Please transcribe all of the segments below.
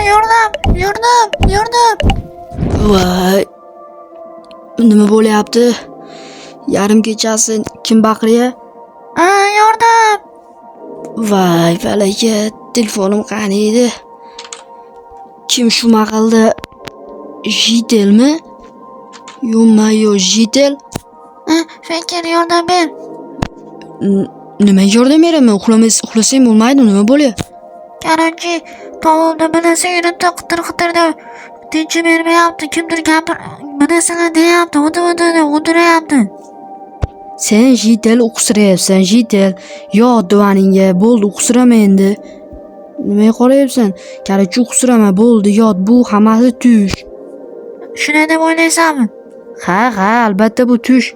Yordam, yordam, yordam. Voy. Nima bo'lyapti? Yarim kechasi kim baqirya? A, yordam. Voy, falakat, telefonim qani edi? Kim shu mahalda Jitelmi? Yo-mayo, Jitel? A, Feker, yordam ber. Nimaga yordam beraman? Uxlamas, uxlasang bo'lmaydi, nima bo'lyapti? Короче, tomimda birnarsa yuribdi, qitir qitir deb tinchi bermayapti. Kimdir gapir, bir narsalar deyapti, o'ti o'ti deb o'tiryapti. Sen Jitel uqsirayapsan, Jitel. Yot divaningga, bo'ldi, uqsirama endi. Nimaga qarayapsan? Короче, uqsirama, bo'ldi, yot, bu hammasi tush. Shunday deb o'ylaysanmi? Ha, albatta bu tush.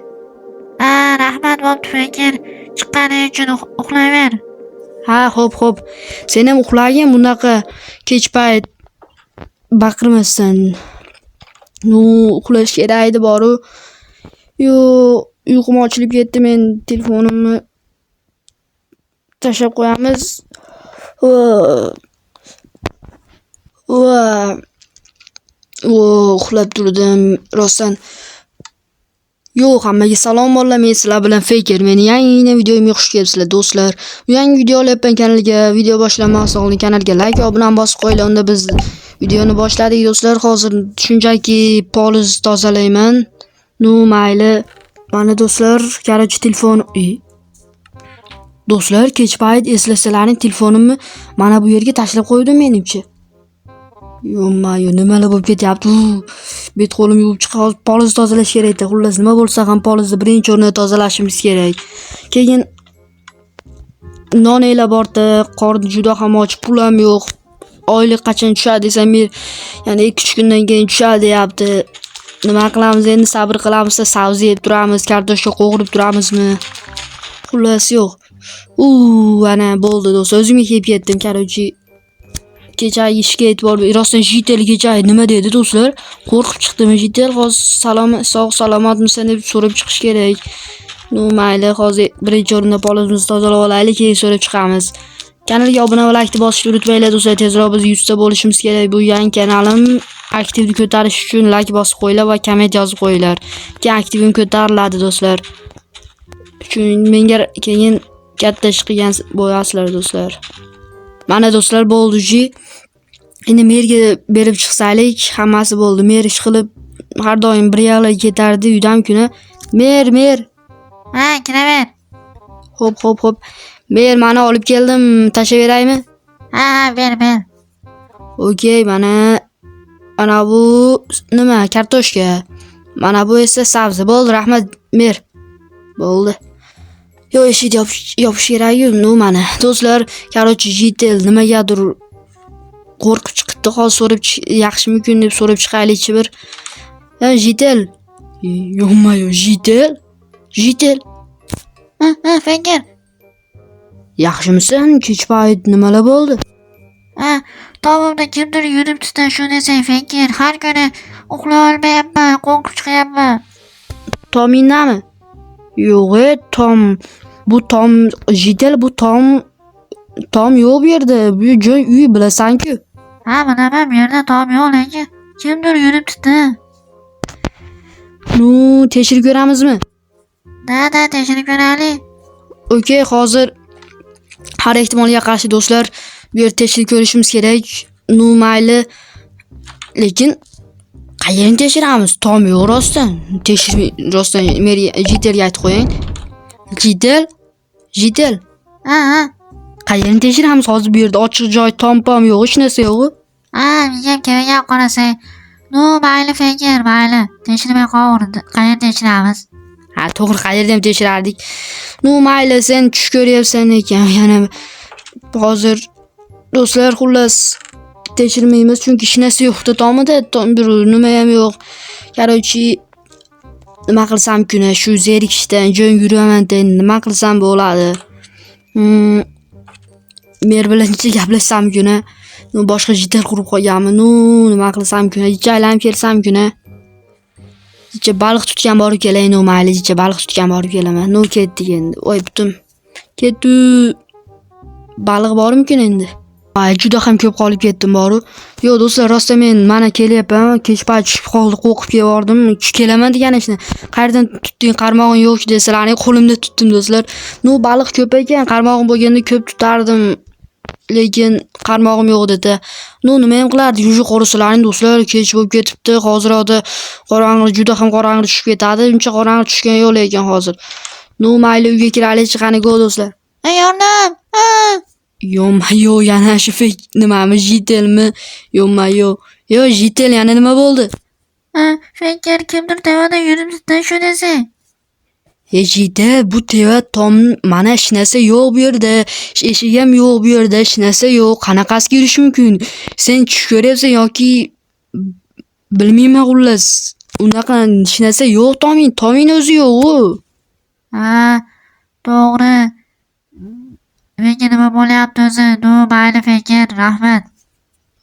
A, rahmat bo'pti, Feker. Chiqqaning uchun uxlayver. Ha, xo'p. Sen ham uxlagin bunaqa kech payt baqirmasdan. Ну, uxlash kerak edi boru. Yo, uyqum ochilib ketdi, men telefonimni tashlab qo'yamiz. Va o, uxlab turdim rostdan. Yo'q, hammaga salom bolalar, men sizlar bilan Faker. Meni yangi videomga xush kelibsizlar, do'stlar. Bu yangi video olyapman kanalga. Video boshlanmasdan oldin kanalga like va obuna bosib qo'yinglar. Unda biz videoni boshladik, do'stlar. Hozir shunchaki poliz tozalayman. Ну, mayli. Mana do'stlar, короче, telefon. Do'stlar, kech payt eslasalaring telefonimni mana bu yerga tashlab qo'ydim menimcha. Yo-mayo, nimalar bo'lib ketyapti? Bet qo'lim yuvib chiqa, hozir poliz tozalash kerak edi. Xullas, nima bo'lsa ham polizni birinchi o'rinda tozalashimiz kerak. Keyin non elab bordi, qorni juda ham och, pul ham yo'q. Oylik qachon tushadi desam, men ya'ni 2-3 kundan keyin tushadi deyapti. Nima qilamiz endi, sabr qilamiz, sabzi yeb turamiz, kartoshka qovurib turamizmi? Xullas, yo'q. U, ana bo'ldi do'stlar, o'zimga kelib ketdim, короче. Kecha ishga e'tibor rostdan Jitel kecha nima dedi do'stlar? Qo'rqib chiqdimi Jitel? Hozir salom, sog' salomatmisan deb so'rab chiqish kerak. Ну, mayli, hozir birinchi o'rinda polimizni tozalab olaylik, keyin so'rab chiqamiz. Kanalga obuna va laykni bosishni unutmanglar do'stlar, tezroq biz 100 ta bo'lishimiz kerak. Bu yangi kanalim aktivni ko'tarish uchun layk bosib qo'yinglar va komment yozib qo'yinglar. Keyin aktivim ko'tariladi do'stlar. Uchun menga keyin katta ish qilgan bo'lasizlar do'stlar. Mana do'stlar, bo'ldi ji. Endi merga berib chiqsalik, hammasi bo'ldi. Mer ish qilib har doim bir yoqlarga ketardi uydan kuni. Mer, mer. Ha, kiraver. Xo'p. Mer, mana olib keldim, tashlab beraymi? Ha, ber, ber. Okey, mana bu nima? Kartoshka. Mana bu esa sabzi. Bo'ldi, rahmat, mer. Bo'ldi. Yo, eshikni yopish kerak-ku. Ну, mana. Do'stlar, короче, Jitel nimagadir qo'rqib chiqibdi. Hozir so'rab yaxshimikin deb so'rab chiqaylikchi bir. Ha, Jitel. Yo'q-mayo, Jitel. Jitel. Ha, Feker. Yaxshimisan? Kech payt nimalar bo'ldi? Ha, tomimda kimdir yuribdi-da, shu desang, Feker. Har kuni uxlay olmayapman, qo'rqib chiqyapman. Tomingdami? Yo'q, e, tom. Bu tom, Jitel, bu tom, tom yo'q bu yerda. Bu joy uy bilasan-ku. Ha, bilaman, bu yerda tom yo'q, lekin kimdir yuribdi-da. Ну, tekshirib ko'ramizmi? Да, tekshirib ko'raylik. Okey, hozir har ehtimolga qarshi do'stlar, bu yerda tekshirib ko'rishimiz kerak. Ну, mayli. Lekin qayerni tekshiramiz? Tom yo'q rostdan. Tekshirib rostdan mer Jitelga aytib qo'ying. Jitel? Jitel. Ha. Qayerni tekshiramiz hozir bu yerda ochiq joy, tom-pom yo'q, hech narsa yo'q. Ha, menga kerak gap qarasang. Ну, mayli, Feker, mayli. Tekshirmay qolvur. Qayerda tekshiramiz? Ha, to'g'ri, qayerda ham tekshirardik. Ну, mayli, sen tush ko'ryapsan ekan. Yana hozir do'stlar, xullas tekshirmaymiz, chunki hech narsa yo'qda tomida, tom bir nima ham yo'q. Короче, nima qilsam kuni shu zerikishdan jo'n yuraman, nima qilsam bo'ladi? Mer bilan gaplashsam kuni, ну, boshqa jitar qurib qolganmi? Ну, nima qilsam kuni, jicha aylanib kelsam kuni. Jicha baliq tutgan borib kelay, ну, mayli, jicha baliq tutgan borib kelaman. Ну, ketdik endi. Voy, butum. Ketdi. Baliq bormikin endi? Ay, juda ham ko'p qolib ketdim boru. Yo'q do'stlar, rostda men mana kelyapman. Kech payt tushib qoldi, qo'rqib kelvordim. Kelaman degan ishni. Qayerdan tutding, qarmog'ing yo'q desalaring, qo'limda tutdim do'stlar. Ну, baliq ko'p ekan, qarmog'im bo'lganda ko'p tutardim. Lekin qarmog'im yo'q dedi. Ну, nima ham qilardik? Уже qarasalaring do'stlar, kech bo'lib ketibdi. Hozir qorong'i, juda ham qorong'i tushib ketadi. Uncha qorong'i tushgan yo'q lekin hozir. Ну, mayli uyga kiraylik, qani go do'stlar. Ey yordam! Ha! Ё-моё, yana shu fek nimami, житель mi? Ё-моё. Yo, житель yana nima bo'ldi? Ha, Feker kimdir tevada yuribdi shu desa. E житель, bu teva tom mana hech narsa yo'q bu yerda. Eshik ham yo'q bu yerda, hech narsa yo'q. Qanaqasiga yurish mumkin? Sen tush ko'ryapsan yoki bilmayman xullas. Unaqa hech narsa yo'q toming, toming o'zi yo'q-u. Ha, to'g'ri. Menga nima bo'lyapti o'zi? Ну, mayli Feker, rahmat.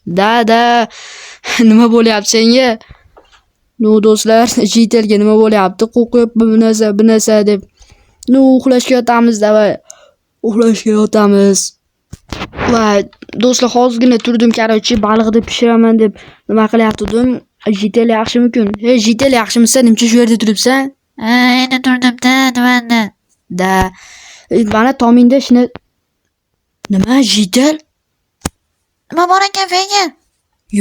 Да, да. Nima bo'lyapti senga? Ну, do'stlar, житель ga nima bo'lyapti? Qo'rqyapman bu narsa, bu narsa deb. Ну, uxlashga yotamiz, давай. Uxlashga yotamiz. Va do'stlar, hozirgina turdim, короче, baliqni pishiraman deb nima qilyaptim. Житель yaxshimikin? Ey, житель yaxshimisan? Nimcha shu yerda turibsan? Ha, endi turdim-da, divanda. Да. Mana tomingda shuni. Nima, житель? Nima bor ekan Feker?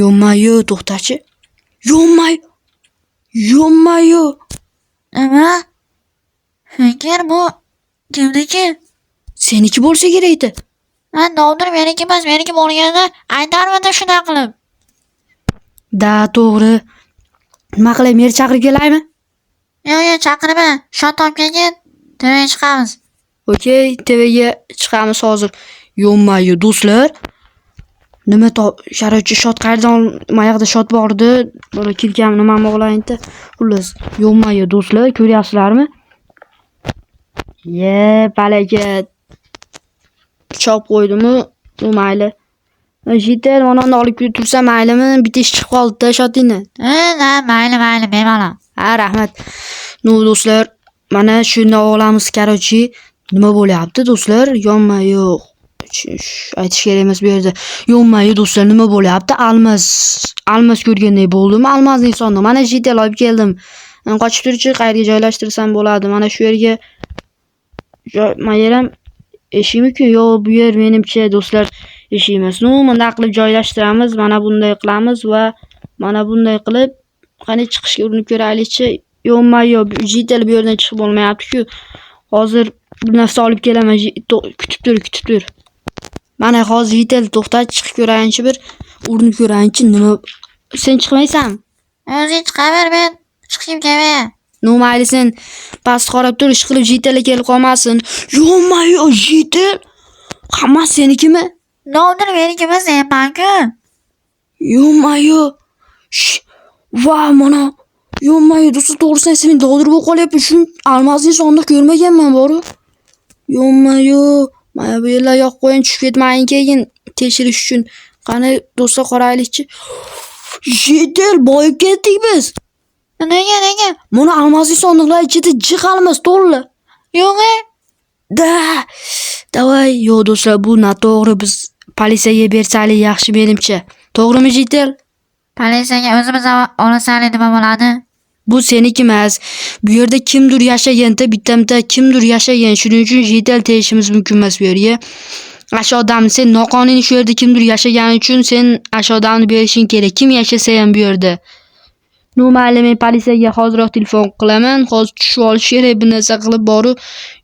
Ё-моё, to'xtachi. Ё-моё. Ё-моё. Nima? Feker bu kimniki? Seniki bo'lsa kerak-da. Ha, nodir meniki emas, meniki bo'lganda aytarmidi shunaqa qilib. Да, to'g'ri. Nima qilay, meri chaqirib kelaymi? Yo'q, yo'q, chaqirma. Shot olib kelgin. Tevaga chiqamiz. Okey, tevaga chiqamiz hozir. Ё-моё, do'stlar. Nima to, короче, shot qayerdan mayog'ida shot bor edi. Buni kilkam nimamni olayinda. Xullas, ё-моё, do'stlar, ko'ryapsizlarmi? Ye, palakat. Pichoq qo'ydimi? U mayli. Житель, onamni olib tursam maylimi? Bitta ish chiqib qoldi-da shotingdan. Ha, ha, mayli, mayli, bemalol. Ha, rahmat. Ну, do'stlar, mana shundan olamiz, короче. Nima bo'lyapti, do'stlar? Yonma yo'q. Aytish kerak emas bu yerda. Ё-моё, do'stlar, nima bo'lyapti? Almas, almas ko'rgandek bo'ldim. Almasning sondig'i. Mana житель olib keldim. Qochib turchi, qayerga joylashtirsam bo'ladi? Mana shu yerga joy, mana yer ham eshikmi-ku? Yo'q, bu yer menimcha do'stlar eshik emas. Ну, bunday qilib joylashtiramiz. Mana bunday qilamiz va mana bunday qilib qani chiqishga urinib ko'raylikchi. Ё-моё, житель bu yerdan chiqib bo'lmayapti-ku. Hozir bir narsa olib kelaman. Kutib tur, kutib tur. Mana hozir житель to'xta, chiqib ko'rayinchi bir urinib ko'rayinchi nima. Sen chiqmaysanmi? O'zing chiqaver, men chiqishim kelmayapti. Ну, mayli sen past qarab tur, ish qilib житель kelib qolmasin. Ё-моё, житель. Hammasi senikimi? Nodir meniki emas, deyapman-ku. Ё-моё. Va mana ё-моё, do'stlar, to'g'risini aytsam men dovdirab bo'lib qolyapman. Shu almasli sondiq ko'rmaganman boru. Ё-моё. Mana bu yerlar yoqib qo'ying, tushib ketmayin keyin tekshirish uchun. Qani do'stlar qaraylikchi. Житель, boyib ketdik biz. Nega, nega? Mana almasli sondiqlar ichida jiq almas to'la. Yo'q, e. Да. Давай, yo'q do'stlar, bu noto'g'ri. Biz politsiyaga bersalik yaxshi menimcha. To'g'rimi, житель? Politsiyaga o'zimiz olsalik nima bo'ladi? Bu seniki emas. Bu yerda kimdir yashaganda, bitta-bitta kimdir yashagan. Shuning uchun житель tegishimiz mumkin emas bu yerga. Ashu odamni sen noqonuniy shu yerda kimdir yashagani uchun sen ashu odamni berishing kerak. Kim yashasa ham bu yerda. Ну, mayli, men politsiyaga hoziroq telefon qilaman. Hozir tushib olish kerak bir narsa qilib borib.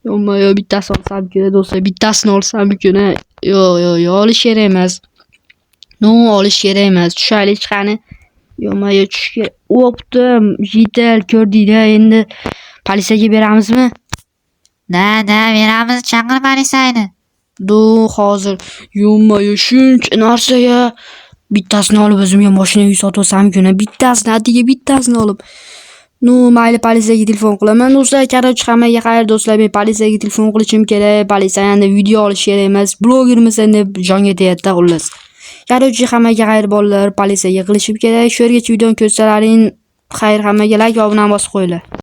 Yo'q, bittasini olsam kerak do'stlar, bittasini olsam mumkin. Yo'q, yo'q, yo'q, olish kerak emas. Ну, olish kerak emas. Tushaylik qani. Yo'q, tushish kerak. O'pdim, житель ko'rdingda, endi politsiyaga beramizmi? Да, да, beramiz, chaqir politsiyani. Du hozir ё-моё, shuncha narsaga bittasini olib o'zimga mashina uy sotib olsam mumkin. Bittasini, atigi bittasini olib. Ну, mayli politsiyaga telefon qilaman do'stlar. Короче, hammaga xayr do'stlar. Men politsiyaga telefon qilishim kerak. Politsiyani video olish kerak emas. Blogermisan deb jonga tegadi xullas. Короче, hammaga xayr bolalar. Politsiyaga qilishim kerak. Shu yergacha videoni ko'rsalaring xayr hammaga like va obuna bosib qo'yinglar.